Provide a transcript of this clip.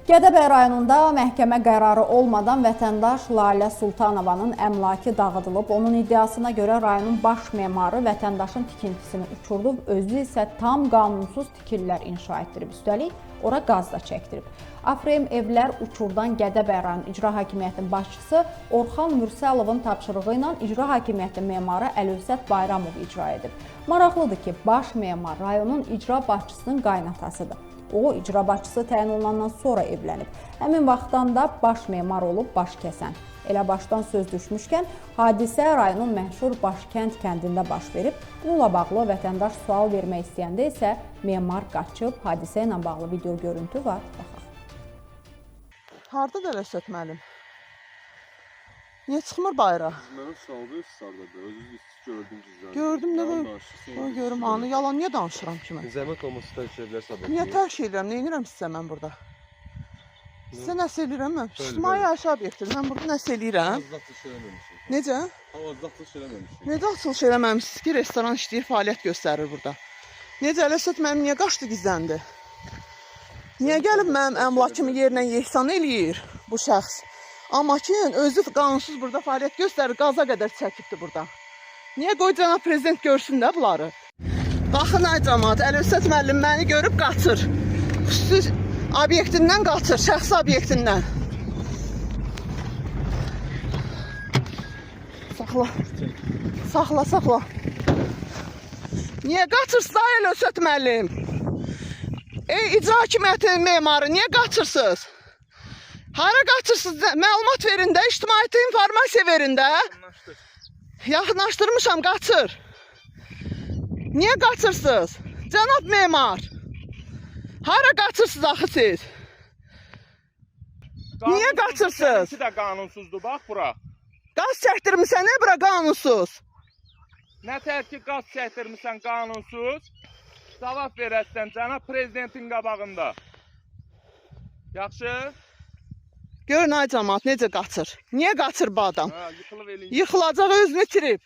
Gədəbəy rayonunda məhkəmə qərarı olmadan vətəndaş Lalə Sultanovanın əmlakı dağıdılıb. Onun iddiasına görə rayonun baş memarı vətəndaşın tikintisini uçurdub, özü isə tam qanunsuz tikililər inşa etdirib. Üstəlik, ora qaz da çəkdirib. Afrem evlər uçurdan Gədəbəy rayon İcra Hakimiyyətinin başçısı Orxan Mürsəlovun tapşırığı ilə İcra Hakimiyyətinin memarı Əlövsət Bayramov icra edib. Maraqlıdır ki, baş memar rayonun icra başçısının qaynatasıdır. O, icra başçısı təyin olunandan sonra evlənib. Həmin vaxtdan da baş memar olub baş kəsən. Elə başdan söz düşmüşkən, hadisə rayonun məşhur Başkənd kəndində baş verib. Bununla bağlı vətəndaş sual vermək istəyəndə isə memar qaçıb. Hadisə ilə bağlı video görüntü var. Baxaq. Hardadır Əlövsət müəllim? Niyə çıxmır bayıra? Mənə sual verirsiniz hardadır? Özünüz gördüm gizləndim. Gördüm, nə qoy görüm anı. Yalan niyə danışıram ki mən? Zəhmət olmasa tərk edə bilərsən. Niyə tərk edirəm? Nə edirəm sizə mən burada? Sizə nəsə eləyirəm mən? Bəli, İctimai bəli. yaşayış obyektidir. Mən burada nəsə eləyirəm. Hava açılış eləməmişik. Necə? Hava açılış eləməmişik. Necə açılış eləməmisiniz ki, restoran işləyir, fəaliyyət göstərir burada. Necə Əlövsət müəllim niyə qaçdı gizləndi? Niyə gəlib mənim əmlakımı yerlə yeksan eləyir bu şəxs? Amma ki, özü qanunsuz burada fəaliyyət göstərir, qaza qədər çəkibdi burada. Niyə qoy cənab prezident görsün də bunları? Baxın ay camaat, Əlövsət müəllim məni görüb qaçır. Xüsusi obyektindən qaçır, şəxsi obyektindən. Saxla. Saxla, saxla. Niyə qaçırsınız ay Əlövsət müəllim? Ey icra hakimiyyətinin memarı, niyə qaçırsınız? Hara qaçırsınız? Məlumat verin də, ictimaiyyətə informasiya verin də. Yaxınlaşdırmışam, qaçır. Niyə qaçırsınız? Cənab memar. Hara qaçırsınız axı siz? Niyə qaçırsınız? İki də qanunsuzdur bax bura. Qaz çəkdirmisən nə bura qanunsuz? Nə tər ki qaz çəkdirmisən qanunsuz? Cavab verəsən cənab prezidentin qabağında. Yaxşı? Görün ay camaat necə qaçır. Niyə qaçır bu adam? Hə, yıxılıb elin. Yıxılacaq özünü itirib.